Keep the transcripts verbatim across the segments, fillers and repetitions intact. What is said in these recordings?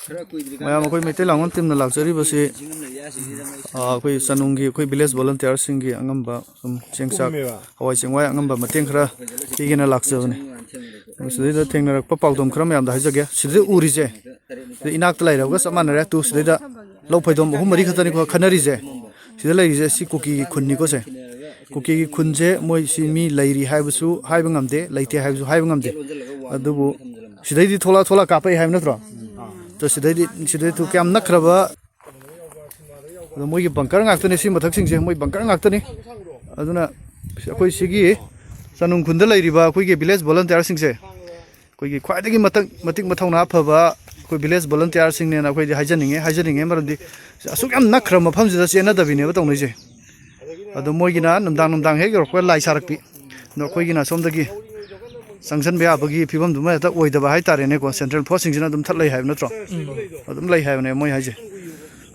ꯃꯌꯥꯝ ꯑꯩꯈꯣꯏ ꯃꯩꯇꯩ ꯂꯥꯡꯕꯟ ꯇꯤꯝꯅ ꯂꯥꯛꯆꯔꯤꯕꯁꯤ, ꯑ, ꯑꯩꯈꯣꯏ ꯆꯅꯨꯡꯒꯤ, ꯑꯩꯈꯣꯏ ꯚꯤꯂꯦꯖ ꯚꯣꯂꯟꯇꯤꯌꯔꯁꯤꯡꯒꯤ ꯑꯉꯝꯕ ꯁꯨꯝ ꯆꯦꯡ ꯆꯥꯛ, ꯍꯋꯥꯏ ꯆꯦꯡꯋꯥꯏ ꯑꯉꯝꯕ ꯃꯇꯦꯡ ꯈꯔ ꯄꯤꯒꯦꯅ ꯂꯥꯛꯆꯕꯅꯤ꯫ ꯑꯗꯨ ꯁꯤꯗꯩꯗ ꯊꯦꯡꯅꯔꯛꯄ ꯄꯥꯎꯗꯝ ꯈꯔ ꯃꯌꯥꯝꯗ ꯍꯥꯏꯖꯒꯦ꯫ ꯁꯤꯗ ꯎꯔꯤꯁꯦ, ꯁꯤꯗ ꯏꯅꯥꯛꯇ ꯂꯩꯔꯕꯒ ꯆꯞ ꯃꯥꯟꯅꯔꯦ꯫ ꯇꯨ ꯁꯤꯗꯩꯗ ꯂꯧ ꯐꯩꯗꯣꯝ ꯑꯍꯨꯝ ꯃꯔꯤ ꯈꯛꯇꯅꯤꯀꯣ ꯈꯟꯅꯔꯤꯁꯦ꯫ ꯁꯤꯗ ꯂꯩꯔꯤꯁꯦ ꯁꯤ ꯀꯨꯀꯤꯒꯤ ꯈꯨꯟꯅꯤꯀꯣ ꯁꯦ꯫ ꯀꯨꯀꯤꯒꯤ ꯈꯨꯟꯁꯦ ꯃꯣꯏ ꯁꯤ ꯃꯤ ꯂꯩꯔꯤ ꯍꯥꯏꯕꯁꯨ ꯍꯥꯏꯕ ꯉꯝꯗꯦ, ꯂꯩꯇꯦ ꯍꯥꯏꯕꯁꯨ ꯍꯥꯏꯕ ꯉꯝꯗꯦ꯫ ꯑꯗꯨꯕꯨ ꯁꯤꯗꯩꯗꯤ ꯊꯣꯛꯂꯛ ꯊꯣꯛꯂꯛ ꯀꯥꯞꯄꯛꯏ ꯍꯥꯏꯕ ꯅꯠꯇ꯭ꯔꯣ? ꯑꯗꯣ ꯁꯤꯗꯩꯗꯤ, ꯁꯤꯗꯩꯗꯨ ꯀꯌꯥꯝ ꯅꯛꯈ꯭ꯔꯕ꯫ ꯑꯗꯣ ꯃꯣꯏꯒꯤ ꯕꯪꯀꯔ ꯉꯥꯛꯇꯅꯤ ꯁꯤ ꯃꯊꯛꯁꯤꯡꯁꯦ, ꯃꯣꯏ ꯕꯪꯀꯔ ꯉꯥꯛꯇꯅꯤ꯫ ꯑꯗꯨꯅ ꯑꯩꯈꯣꯏ ꯁꯤꯒꯤ ꯆꯅꯨꯡ ꯈꯨꯟꯗ ꯂꯩꯔꯤꯕ ꯑꯩꯈꯣꯏꯒꯤ ꯚꯤꯂꯦꯖ ꯚꯣꯂꯟꯇꯤꯌꯔꯁꯤꯡꯁꯦ, ꯑꯩꯈꯣꯏꯒꯤ ꯈ꯭ꯋꯥꯏꯗꯒꯤ ꯃꯇꯛ-, ꯃꯇꯤꯛ ꯃꯊꯧꯅꯥ ꯐꯕ ꯑꯩꯈꯣꯏ ꯚꯤꯂꯦꯖ ꯚꯣꯂꯟꯇꯤꯌꯔꯁꯤꯡꯅꯦꯅ ꯑꯩꯈꯣꯏꯗꯤ ꯍꯥꯏꯖꯅꯤꯡꯉꯦ, ꯍꯥꯏꯖꯅꯤꯡꯉꯦ꯫ ꯃꯔꯝꯗꯤ ꯑꯁꯨꯛ ꯌꯥꯝ ꯅꯛꯈ꯭ꯔꯕ ꯃꯐꯝꯁꯤꯗ ꯆꯦꯟꯅꯗꯕꯤꯅꯦꯕ ꯇꯧꯅꯩꯁꯦ꯫ ꯑꯗꯣ ꯃꯣꯏꯒꯤꯅ ꯅꯨꯡꯗꯥꯡ ꯅꯨꯡꯗꯥꯡ ꯍꯦꯛ ꯌꯧꯔꯛꯄ ꯂꯥꯏ ꯁꯥꯔꯛꯄꯤ꯫ ꯑꯗꯣ ꯑꯩꯈꯣꯏꯒꯤꯅ ꯁꯣꯝꯗꯒꯤ ꯆꯪꯁꯤꯟꯕ ꯌꯥꯕꯒꯤ ꯐꯤꯕꯝꯗꯨꯃ ꯍꯦꯛꯇ ꯑꯣꯏꯗꯕ ꯍꯥꯏꯇꯥꯔꯦꯅꯦꯀꯣ꯫ ꯁꯦꯟꯇ꯭ꯔꯦꯜ ꯐꯣꯔꯁꯁꯤꯡꯁꯤꯅ ꯑꯗꯨꯝ ꯊꯠ ꯂꯩ ꯍꯥꯏꯕ ꯅꯠꯇ꯭ꯔꯣ? ꯑꯗꯨꯝ ꯂꯩ ꯍꯥꯏꯕꯅꯦ ꯃꯣꯏ ꯍꯥꯏꯁꯦ꯫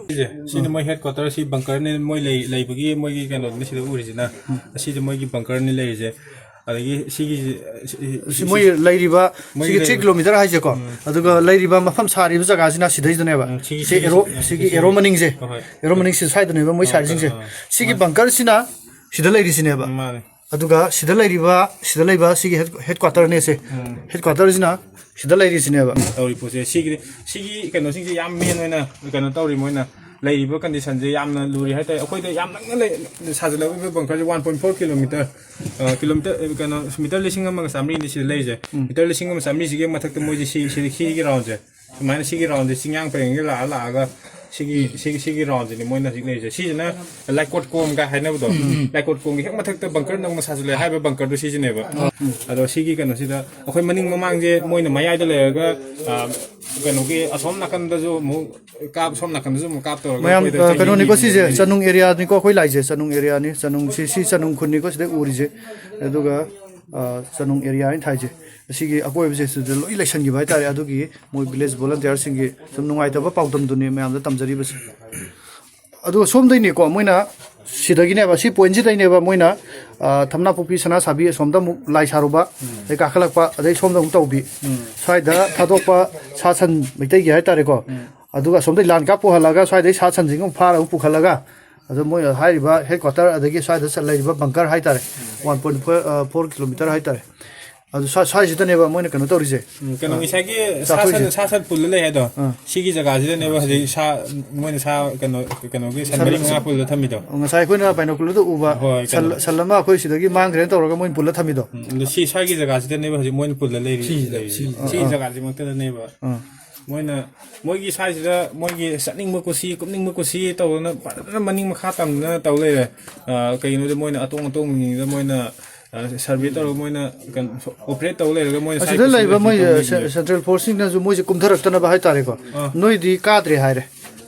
ꯁꯤꯁꯦ, ꯁꯤꯅ ꯃꯣꯏ ꯍꯦꯗ ꯀ꯭ꯋꯥꯇꯔ, ꯁꯤ ꯕꯪꯀꯔꯅꯤ ꯃꯣꯏ ꯂꯩ-, ꯂꯩꯕꯒꯤ ꯃꯣꯏꯒꯤ ꯀꯩꯅꯣꯗꯨꯅꯤ ꯁꯤꯗ ꯎꯔꯤꯁꯤꯅ꯫ ꯑꯁꯤꯗꯤ ꯃꯣꯏꯒꯤ ꯕꯪꯀꯔꯅꯤ ꯂꯩꯔꯤꯁꯦ꯫ ꯑꯗꯒꯤ ꯁꯤꯒꯤ, ꯁꯤ ꯃꯣꯏ ꯂꯩꯔꯤꯕ ꯃꯣꯏꯒꯤ ꯁꯤꯒꯤ ꯊ꯭ꯔꯤ ꯂꯩꯔꯤꯕ ꯀꯤꯂꯣꯃꯤꯇꯔ ꯍꯥꯏꯁꯦꯀꯣ꯫ ꯎꯝ꯫ ꯑꯗꯨꯒ ꯂꯩꯔꯤꯕ ꯃꯐꯝ ꯁꯥꯔꯤꯕ ꯖꯒꯥꯁꯤꯅ ꯁꯤꯗꯩꯗꯅꯦꯕ꯫ ꯎꯝ, ꯁꯤꯒꯤ, ꯁꯤ ꯁꯤ, ꯑꯦꯔꯣ, ꯁꯤ, ꯁꯤꯒꯤ ꯁꯤ, ꯑꯦꯔꯣ ꯃꯅꯤꯡꯁꯦ꯫ ꯍꯣꯏ, ꯍꯣꯏ꯫ ꯑꯦꯔꯣ ꯃꯅꯤꯡꯁꯤ ꯁ꯭ꯋꯥꯏꯗꯅꯦꯕ ꯃꯣꯏ ꯑꯥ, ꯁꯥꯔꯤꯁꯤꯡꯁꯦ꯫ ꯑꯥ꯫ ꯁꯤꯒꯤ ꯑꯥ꯫ ꯕꯪꯀꯔꯁꯤꯅ ꯁꯤꯗ ꯂꯩꯔꯤꯁꯤꯅꯦꯕ꯫ ꯎꯝ, ꯃꯥꯅꯦ꯫ ꯑꯗꯨꯒ ꯁꯤꯗ ꯂꯩꯔꯤꯕ, ꯁꯤꯗ ꯂꯩꯕ ꯁꯤꯒꯤ ꯍꯦꯗ, ꯍꯦꯗ ꯀ꯭ꯋꯥꯇꯔꯅꯦ ꯁꯦ꯫ ꯎꯝ꯫ ꯍꯦꯗ ꯀ꯭ꯋꯥꯇꯔꯁꯤꯅ ꯁꯤꯗ ꯂꯩꯔꯤꯁꯤꯅꯦꯕ꯫ ꯇꯧꯔꯤ ꯄꯣꯠꯁꯦ ꯁꯤꯒꯤ, ꯁꯤꯒꯤ ꯀꯩꯅꯣꯁꯤꯡꯁꯦ ꯌꯥꯝ ꯃꯦꯟ ꯑꯣꯏꯅ ꯀꯩꯅꯣ ꯇꯧꯔꯤ꯫ ꯃꯣꯏꯅ ꯂꯩꯔꯤꯕ ꯀꯟꯗꯤꯁꯟꯁꯦ ꯌꯥꯝꯅ ꯂꯨꯔꯤ ꯍꯥꯏꯇꯥꯔꯦ꯫ ꯑꯩꯈꯣꯏꯗ ꯌꯥꯝ ꯅꯛꯅ ꯂꯩ-, ꯁꯥꯖꯤꯜꯂꯛꯂꯤꯕ ꯕꯪꯀꯔꯁꯦ ꯋꯥꯟ ꯄꯣꯏꯟ ꯐꯣꯔ ꯀꯤꯂꯣꯃꯤꯇꯔ, ꯑ, ꯀꯤꯂꯣꯃꯤꯇꯔ, ꯑ, ꯀꯩꯅꯣ, ꯃꯤꯇꯔ ꯂꯤꯁꯤꯡ ꯑꯃꯒ ꯆꯥꯃꯔꯤꯅꯤ ꯁꯤꯗ ꯂꯩꯔꯤꯁꯦ꯫ ꯎꯝ꯫ ꯃꯤꯇꯔ ꯂꯤꯁꯤꯡ ꯑꯃ ꯆꯥꯃꯔꯤꯁꯤꯒꯤ ꯃꯊꯛꯇ ꯃꯣꯏꯁꯦ ꯁꯤ, ꯁꯤ, ꯁꯤꯒꯤ ꯔꯥꯎꯟꯁꯦ ꯁꯨꯃꯥꯏꯅ ꯁꯤꯒꯤ ꯔꯥꯎꯟꯁꯦ ꯆꯤꯡꯌꯥꯡ ꯄꯔꯦꯡꯒꯤ ꯂꯥꯛꯑ ꯂꯥꯛꯑꯒ ꯁꯤꯒꯤ, ꯁꯤꯒꯤ, ꯁꯤꯒꯤ ꯔꯥꯎꯟꯁꯤꯅꯤ ꯃꯣꯏꯅ ꯍꯧꯖꯤꯛ ꯂꯩꯔꯤꯁꯦ꯫ ꯁꯤꯁꯤꯅ ꯂꯥꯏꯀꯣꯠ ꯀꯣꯝꯒ ꯍꯥꯏꯅꯕꯗꯣ, ꯎꯝ꯫ ꯂꯥꯏꯀꯣꯠ ꯀꯣꯝꯒꯤ ꯍꯦꯛ ꯃꯊꯛꯇ ꯕꯪꯀꯔ ꯅꯧꯅ ꯁꯥꯖꯤꯜꯂꯦ ꯍꯥꯏꯕ ꯕꯪꯀꯔꯗꯣ ꯁꯤꯁꯤꯅꯦꯕ꯫ ꯎꯝ꯫ ꯑꯗꯣ ꯁꯤꯒꯤ ꯀꯩꯅꯣꯁꯤꯗ ꯑꯩꯈꯣꯏ ꯃꯅꯤꯡ ꯃꯃꯥꯡꯁꯦ ꯃꯣꯏꯅ ꯃꯌꯥꯏꯗ ꯂꯩꯔꯒ, ꯑ, ꯀꯩꯅꯣꯒꯤ ꯑꯁꯣꯝ ꯅꯥꯀꯟꯗꯁꯨ ꯑꯃꯨꯛ ꯀꯥꯞ-, ꯁꯣꯝ ꯅꯥꯀꯟꯗꯁꯨ ꯑꯃꯨꯛ ꯀꯥꯞꯇꯧꯔꯒ ꯃꯌꯥꯝ, ꯑꯩꯈꯣꯏꯗ ꯑ, ꯆꯍꯤ ꯀꯩꯅꯣꯅꯤꯀꯣ, ꯁꯤꯁꯦ ꯂꯩꯔꯤꯁꯦ꯫ ꯆꯅꯨꯡ ꯑꯦꯔꯤꯌꯥꯅꯤꯀꯣ, ꯑꯩꯈꯣꯏ ꯂꯥꯛꯏꯁꯦ ꯆꯅꯨꯡ ꯑꯦꯔꯤꯌꯥꯅꯤ꯫ ꯆꯅꯨꯡ ꯁꯤ, ꯁꯤ ꯆꯅꯨꯡ ꯈꯨꯟꯅꯤꯀꯣ ꯁꯤꯗ ꯎꯔꯤꯁꯦ꯫ ꯑꯗꯨꯒ, ꯑ, ꯆꯅꯨꯡ ꯑꯦꯔꯤꯌꯥ ꯍꯥꯏꯅ ꯊꯥꯏꯁꯦ, ꯑꯁꯤꯒꯤ ꯑꯀꯣꯏꯕꯁꯦ ꯁꯤꯗ ꯂꯣꯏ ꯂꯩꯁꯟꯈꯤꯕ ꯍꯥꯏꯇꯥꯔꯦ꯫ ꯑꯗꯨꯒꯤ ꯃꯣꯏ ꯚꯤꯂꯦꯖ ꯚꯣꯂꯟꯇꯤꯌꯔꯁꯤꯡꯒꯤ ꯁꯨꯝ ꯅꯨꯡꯉꯥꯏꯇꯕ ꯄꯥꯎꯗꯝꯗꯨꯅꯤ ꯃꯌꯥꯝꯗ ꯇꯝꯖꯔꯤꯕꯁꯦ꯫ ꯑꯗꯨꯒ ꯁꯣꯝꯗꯩꯅꯤꯀꯣ ꯃꯣꯏꯅ ꯁꯤꯗꯒꯤꯅꯦꯕ, ꯁꯤ ꯄꯣꯏꯟꯁꯤꯗꯩꯅꯦꯕ ꯃꯣꯏꯅ, ꯑ, ꯊꯝꯅꯥꯄꯣꯛꯄꯤ ꯁꯅꯥꯁꯥꯕꯤ ꯑꯁꯣꯝꯗ ꯑꯃꯨꯛ ꯂꯥꯏ ꯁꯥꯔꯨꯕ, ꯑꯗꯩ ꯀꯥꯈꯠꯂꯛꯄ, ꯑꯗꯩ ꯁꯣꯝꯗ ꯑꯃꯨꯛ ꯇꯧꯕꯤ꯫ ꯁ꯭ꯋꯥꯏꯗ ꯊꯥꯗꯣꯛꯄ ꯁꯥ ꯁꯟ ꯃꯩꯇꯩꯒꯤ ꯍꯥꯏꯇꯥꯔꯦꯀꯣ꯫ ꯑꯗꯨꯒ ꯑꯁꯣꯝꯗꯒꯤ ꯂꯥꯟ ꯀꯥꯞ ꯄꯨꯍꯜꯂꯒ ꯁ꯭ꯋꯥꯏꯗꯒꯤ ꯁꯥ ꯁꯟꯁꯤꯡ ꯑꯃꯨꯛ ꯐꯥꯔꯒ ꯑꯃꯨꯛ ꯄꯨꯈꯠꯂꯒ, ꯑꯗꯣ ꯃꯣꯏ ꯍꯥꯏꯔꯤꯕ ꯍꯦꯗ ꯀ꯭ꯋꯥꯇꯔ ꯑꯗꯒꯤ ꯁ꯭ꯋꯥꯏꯗ ꯆꯠ-, ꯂꯩꯔꯤꯕ ꯕꯪꯀꯔ ꯍꯥꯏꯇꯥꯔꯦ, ꯋꯥꯟ ꯄꯣꯏꯟ ꯐꯣꯔ, ꯑ, ꯐꯣꯔ ꯀꯤꯂꯣꯃꯤꯇꯔ ꯍꯥꯏꯇꯥꯔꯦ꯫ ꯑꯗꯨ ꯁ꯭ꯋꯥꯏ-, ꯁ꯭ꯋꯥꯏꯁꯤꯗꯅꯦꯕ ꯃꯣꯏꯅ ꯀꯩꯅꯣ ꯇꯧꯔꯤꯁꯦ꯫ ꯎꯝ, ꯀꯩꯅꯣ, ꯑ, ꯉꯁꯥꯏꯒꯤ ꯁꯥ ꯆꯥꯊꯣꯛꯏꯁꯦ꯫ ꯁꯟ, ꯁꯥ ꯁꯟ ꯄꯨꯜꯂ ꯂꯩ ꯍꯥꯏꯗꯣ, ꯑꯥ꯫ ꯁꯤꯒꯤ ꯖꯒꯥꯁꯤꯗꯅꯦꯕ ꯍꯧꯖꯤꯛ ꯁꯥ, ꯃꯣꯏꯅ ꯁꯥ, ꯀꯩꯅꯣ, ꯀꯩꯅꯣꯒꯤ ꯁꯟ ꯁꯟ ꯃꯔꯤ ꯃꯉꯥ ꯄꯨꯜꯂ ꯊꯝꯃꯤꯗꯣ꯫ ꯉꯁꯥꯏ ꯑꯩꯈꯣꯏꯅ ꯕꯥꯏꯅꯣꯀꯨꯂꯔꯗ ꯎꯕ ꯍꯣꯏ, ꯁꯟ, ꯀꯩꯅꯣ꯫ ꯁꯟ ꯑꯃ ꯑꯩꯈꯣꯏ ꯁꯤꯗꯒꯤ ꯃꯥꯡꯈ꯭ꯔꯦꯅ ꯇꯧꯔꯒ ꯃꯣꯏꯅ ꯄꯨꯜꯂ ꯊꯝꯃꯤꯗꯣ꯫ ꯎꯝ, ꯑꯗꯣ ꯁꯤ ꯁ꯭ꯋꯥꯏꯒꯤ ꯖꯒꯥꯁꯤꯗꯅꯦꯕ ꯍꯧꯖꯤꯛ ꯃꯣꯏꯅ ꯄꯨꯜꯂ ꯂꯩꯔꯤ-, ꯁꯤꯁꯤꯗ, ꯂꯩꯔꯤꯁꯦ꯫ ꯁꯤꯁꯤꯗ꯫ ꯁꯤ ꯑꯥ꯫ ꯖꯒꯥꯁꯤꯃꯛꯇꯗꯅꯦꯕ꯫ ꯑꯥ꯫ ꯃꯣꯏꯅ, ꯃꯣꯏꯒꯤ ꯁ꯭ꯋꯥꯏꯁꯤꯗ ꯃꯣꯏꯒꯤ ꯆꯠꯅꯤꯡꯕ ꯀꯨꯁꯤ, ꯀꯨꯝꯅꯤꯡꯕ ꯀꯨꯁꯤ ꯇꯧꯗꯅ ꯐꯖꯅ ꯃꯅꯤꯡ ꯃꯈꯥ ꯇꯝꯗꯅ ꯇꯧ ꯂꯩꯔꯦ꯫ ꯑ, ꯀꯩꯒꯤꯅꯣꯗꯤ ꯃꯣꯏꯅ ꯑꯇꯣꯡ ꯑꯇꯣꯡꯕꯁꯤꯡꯁꯤꯗ ꯃꯣꯏꯅ, ꯑ, ꯁꯔꯚꯦ ꯇꯧꯔꯒ ꯃꯣꯏꯅ ꯀꯩꯅꯣ, ꯑꯣꯄꯔꯦꯠ ꯇꯧ ꯂꯩꯔꯒ ꯃꯣꯏꯅ ꯑꯁꯤꯗ ꯁ꯭ꯋꯥꯏ ꯂꯩꯕ ꯀꯨꯁꯤ ꯃꯣꯏ ꯀꯨꯝꯅꯤꯡꯉꯦ꯫ ꯁꯦ-, ꯁꯦꯟꯇ꯭ꯔꯦꯜ ꯐꯣꯔꯁꯁꯤꯡꯅꯁꯨ ꯃꯣꯏꯁꯦ ꯀꯨꯝꯊꯔꯛꯇꯅꯕ ꯍꯥꯏꯇꯥꯔꯦꯀꯣ꯫ ꯑꯥ꯫ ꯅꯣꯏꯗꯤ ꯀꯥꯗ꯭ꯔꯦ ꯍꯥꯏꯔꯦ꯫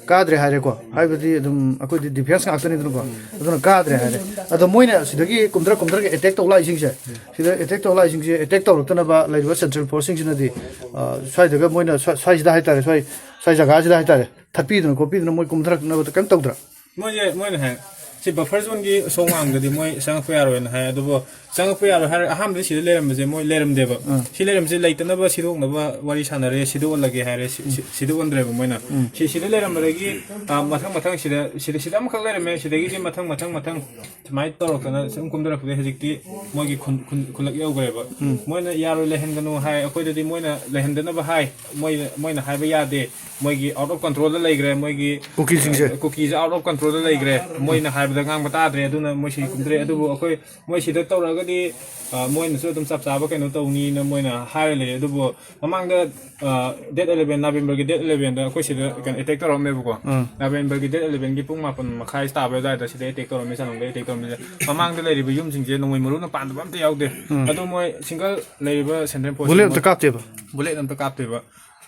ꯀꯥꯗ꯭ꯔꯦ ꯍꯥꯏꯔꯦꯀꯣ꯫ ꯍꯥꯏꯕꯗꯤ ꯑꯗꯨꯝ ꯑꯩꯈꯣꯏꯗꯤ ꯗꯤꯐꯦꯟꯁ ꯉꯥꯛꯇꯅꯤꯗꯅꯀꯣ꯫ ꯑꯗꯨꯅ ꯀꯥꯗ꯭ꯔꯦ ꯍꯥꯏꯔꯦ꯫ ꯑꯗꯣ ꯃꯣꯏꯅ ꯁꯤꯗꯒꯤ ꯀꯨꯝꯊꯔ ꯀꯨꯝꯊꯔꯒ ꯑꯦꯇꯦꯛ ꯇꯧ ꯂꯥꯛꯏꯁꯤꯡꯁꯦ, ꯁꯤꯗ ꯑꯦꯇꯦꯛ ꯇꯧ ꯂꯥꯛꯏꯁꯤꯡꯁꯦ ꯑꯦꯇꯦꯛ ꯇꯧꯔꯛꯇꯅꯕ ꯂꯩꯔꯤꯕ ꯁꯦꯟꯇ꯭ꯔꯦꯜ ꯐꯣꯔꯁꯁꯤꯡꯁꯤꯅꯗꯤ, ꯑ, ꯁ꯭ꯋꯥꯏꯗꯒ ꯃꯣꯏꯅ ꯁ꯭ꯋꯥꯏ-, ꯁ꯭ꯋꯥꯏꯁꯤꯗ ꯍꯥꯏꯇꯥꯔꯦ, ꯁ꯭ꯋꯥꯏ, ꯁ꯭ꯋꯥꯏ ꯖꯒꯥꯁꯤꯗ ꯍꯥꯏꯇꯥꯔꯦ, ꯊꯠꯄꯤꯗꯅ ꯈꯣꯠꯄꯤꯗꯅ ꯃꯣꯏ ꯀꯨꯝꯊꯔꯛꯅꯕꯗ ꯀꯩꯝ ꯇꯧꯗ꯭ꯔꯥ? ꯃꯣꯏꯁꯦ, ꯃꯣꯏꯅ ꯍꯥꯏ, ꯁꯤ ꯕꯐꯔ ꯖꯣꯟꯒꯤ ꯁꯣꯝ ꯋꯥꯡꯃꯗꯗꯤ ꯃꯣꯏ ꯆꯪꯉꯛꯄ ꯌꯥꯔꯣꯏꯅ ꯍꯥꯏ꯫ ꯑꯗꯨꯕꯨ ꯆꯪꯉꯛꯄ ꯌꯥꯔꯣꯏ ꯍꯥꯏꯔꯒ ꯑꯍꯥꯟꯕꯗ ꯁꯤꯗ ꯂꯩꯔꯝꯕꯁꯦ ꯃꯣꯏ ꯂꯩꯔꯝꯗꯦꯕ꯫ ꯑꯥ꯫ ꯁꯤ ꯂꯩꯔꯝꯕꯁꯦ ꯂꯩꯇꯅꯕ ꯁꯤꯗꯣꯛꯅꯕ ꯋꯥꯔꯤ ꯁꯥꯟꯅꯔꯦ, ꯁꯤꯗꯣꯛꯍꯜꯂꯒꯦ ꯍꯥꯏꯔꯦ, ꯁꯤ-, ꯁꯤ-, ꯁꯤꯗꯣꯛꯍꯟꯗ꯭ꯔꯦꯕ ꯃꯣꯏꯅ꯫ ꯎꯝ꯫ ꯁꯤ-, ꯁꯤꯗ ꯂꯩꯔꯝꯕꯗꯒꯤ, ꯑ, ꯃꯊꯪ ꯃꯊꯪ ꯁꯤꯗ, ꯁꯤꯗ, ꯁꯤꯗ ꯑꯃꯈꯛ ꯂꯩꯔꯝꯃꯦ, ꯁꯤꯗꯒꯤꯗꯤ ꯃꯊꯪ ꯃꯊꯪ ꯃꯊꯪ ꯁꯨꯃꯥꯏꯅ ꯇꯧꯔꯛꯇꯅ ꯁꯨꯝ ꯀꯨꯝꯊꯔꯛꯄꯗꯒꯤ ꯍꯧꯖꯤꯛꯇꯤ ꯃꯣꯏꯒꯤ ꯈꯨꯟ-, ꯈꯨꯟ-, ꯈꯨꯜꯂꯛ ꯌꯧꯈ꯭ꯔꯦꯕ꯫ ꯎꯝ꯫ ꯃꯣꯏꯅ ꯌꯥꯔꯣꯏ, ꯂꯩꯍꯟꯒꯅꯨ ꯍꯥꯏ, ꯑꯩꯈꯣꯏꯗꯗꯤ ꯃꯣꯏꯅ ꯂꯩꯍꯟꯗꯅꯕ ꯍꯥꯏ, ꯃꯣꯏ-, ꯃꯣꯏꯅ ꯍꯥꯏꯕ ꯌꯥꯗꯦ, ꯃꯣꯏꯒꯤ ꯑꯥꯎꯠ ꯑꯣꯐ ꯀꯟꯇ꯭ꯔꯣꯜꯗ ꯂꯩꯈ꯭ꯔꯦ, ꯃꯣꯏꯒꯤ ꯀꯨꯀꯤꯁꯤꯡꯁꯦ꯫ ꯀꯨꯀꯤꯁꯦ ꯑꯥꯎꯠ ꯑꯣꯐ ꯀꯟꯇ꯭ꯔꯣꯜꯗ ꯂꯩꯈ꯭ꯔꯦ, ꯃꯣꯏꯅ ꯍꯥꯏꯕꯗ ꯉꯥꯡꯕ ꯇꯥꯗ꯭ꯔꯦ, ꯑꯗꯨꯅ ꯃꯣꯏ ꯁꯤ ꯀꯨꯝꯊꯔꯛꯑꯦ꯫ ꯑꯗꯨꯕꯨ ꯑꯩꯈꯣꯏ ꯃꯣꯏ ꯁꯤꯗ ꯇꯧꯔꯛꯑꯒꯗꯤ, ꯑ, ꯃꯣꯏꯅꯁꯨ ꯑꯗꯨꯝ ꯆꯞ ꯆꯥꯕ ꯀꯩꯅꯣ ꯇꯧꯅꯤꯅ ꯃꯣꯏꯅ ꯍꯥꯏꯔ ꯂꯩ꯫ ꯑꯗꯨꯕꯨ ꯃꯃꯥꯡꯗ, ꯑ, ꯗꯦꯠ ꯑꯦꯂꯦꯚꯦꯟ, ꯅꯕꯦꯝꯕꯔꯒꯤ ꯗꯦꯠ ꯑꯦꯂꯦꯚꯦꯟꯗ ꯑꯩꯈꯣꯏ ꯁꯤꯗ ꯀꯩꯅꯣ ꯑꯦꯇꯦꯛ ꯇꯧꯔꯛꯑꯝꯃꯦꯕꯀꯣ꯫ ꯎꯝ꯫ ꯅꯕꯦꯝꯕꯔꯒꯤ ꯗꯦꯠ ꯑꯦꯂꯦꯚꯦꯟꯒꯤ ꯄꯨꯡ ꯃꯥꯄꯟ ꯃꯈꯥꯏ ꯇꯥꯕ ꯑꯗꯨꯋꯥꯏꯗ ꯁꯤꯗ ꯑꯦꯇꯦꯛ ꯇꯧꯔꯝꯃꯦ, ꯆꯅꯝꯗ ꯑꯦꯇꯦꯛ ꯇꯧꯔꯝꯃꯦ꯫ ꯃꯃꯥꯡꯗ ꯂꯩꯔꯤꯕ ꯌꯨꯝꯁꯤꯡꯁꯦ ꯅꯣꯡꯃꯩ ꯃꯔꯨꯅ ꯄꯥꯟꯗꯕ ꯑꯝꯇ ꯌꯥꯎꯗꯦ꯫ ꯎꯝ꯫ ꯑꯗꯣ ꯃꯣꯏ ꯁꯤꯡꯒꯜ ꯂꯩꯔꯤꯕ ꯁꯦꯟꯇ꯭ꯔꯦꯜ ꯐꯣꯔꯁ ꯕꯨꯂꯦꯠ ꯑꯝꯇ ꯀꯥꯞꯇꯦꯕ꯫ ꯕꯨꯂꯦꯠ ꯑꯝꯇ ꯀꯥꯞꯇꯦꯕ꯫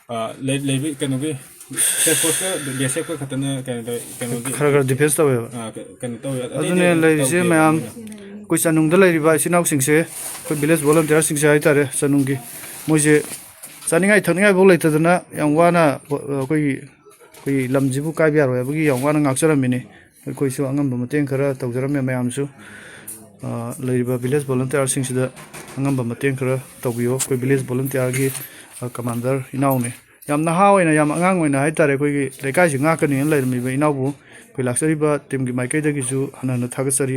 ꯑ, ꯂꯩ-, ꯂꯩꯕ ꯀꯩꯅꯣꯒꯤ ꯁꯦꯜꯐ ꯐꯣꯔꯁꯀ ꯕꯤ ꯑꯦꯁ ꯑꯦꯐꯀ ꯈꯛꯇꯅ ꯀꯩꯅꯣ ꯇꯧꯋꯦ, ꯀꯩꯅꯣꯒꯤ, ꯈꯔ ꯈꯔ ꯗꯤꯐꯦꯟꯁ ꯇꯧꯋꯦꯕ꯫ ꯑ, ꯀ-, ꯀꯩꯅꯣ ꯇꯧꯋꯦ꯫ ꯑꯇꯩꯗꯤ ꯑꯗꯨꯅꯦ ꯂꯩꯔꯤꯁꯦ ꯇꯧꯗꯦꯕ ꯃꯌꯥꯝ꯫ ꯃꯣꯏꯅ꯫ ꯑꯩꯈꯣꯏ ꯆꯥꯅꯨꯡꯗ ꯂꯩꯔꯤꯕ ꯏꯆꯤꯟ ꯏꯅꯥꯎꯁꯤꯡꯁꯦ, ꯑꯩꯈꯣꯏ ꯚꯤꯂꯦꯖ ꯚꯣꯂꯟꯇꯤꯌꯔꯁꯤꯡꯁꯦ ꯍꯥꯏꯇꯥꯔꯦ, ꯆꯥꯅꯨꯡꯒꯤ, ꯃꯣꯏꯁꯦ ꯆꯥꯅꯤꯡꯉꯥꯏ ꯊꯛꯅꯤꯡꯉꯥꯏꯐꯥꯎ ꯂꯩꯇꯗꯅ ꯌꯥꯝ ꯋꯥꯅ, ꯑꯩꯈꯣꯏꯒꯤ, ꯑꯩꯈꯣꯏꯒꯤ ꯂꯝꯁꯤꯕꯨ ꯀꯥꯏꯕ ꯌꯥꯔꯣꯏ ꯍꯥꯏꯕꯒꯤ ꯌꯥꯝ ꯋꯥꯅ ꯉꯥꯛꯆꯔꯝꯃꯤꯅꯤ꯫ ꯑꯩꯈꯣꯏꯁꯨ ꯑꯉꯝꯕ ꯃꯇꯦꯡ ꯈꯔ ꯇꯧꯖꯔꯝꯃꯦ꯫ ꯃꯌꯥꯝꯁꯨ, ꯑ, ꯂꯩꯔꯤꯕ village volunteerꯁꯤꯡꯁꯤꯗ ꯑꯉꯝꯕ ꯃꯇꯦꯡ ꯈꯔ ꯇꯧꯕꯤꯌꯣ꯫ ꯑꯩꯈꯣꯏ village volunteerꯒꯤ, ꯑ, commander ꯏꯅꯥꯎꯅꯤ꯫ ꯌꯥꯝ ꯅꯍꯥ ꯑꯣꯏꯅ, ꯌꯥꯝ ꯑꯉꯥꯡ ꯑꯣꯏꯅ ꯍꯥꯏꯇꯥꯔꯦ, ꯑꯩꯈꯣꯏꯒꯤ ꯂꯩꯀꯥꯏꯁꯤ ꯉꯥꯛꯀꯅꯤꯅ ꯂꯩꯔꯝꯃꯤꯕ ꯏꯅꯥꯎꯕꯨ ꯑꯩꯈꯣꯏ ꯂꯥꯛꯆꯔꯤꯕ teamꯒꯤ ꯃꯥꯏꯀꯩꯗꯒꯤꯁꯨ ꯍꯟꯅ ꯍꯟꯅ ꯊꯥꯒꯠꯆꯔꯤ꯫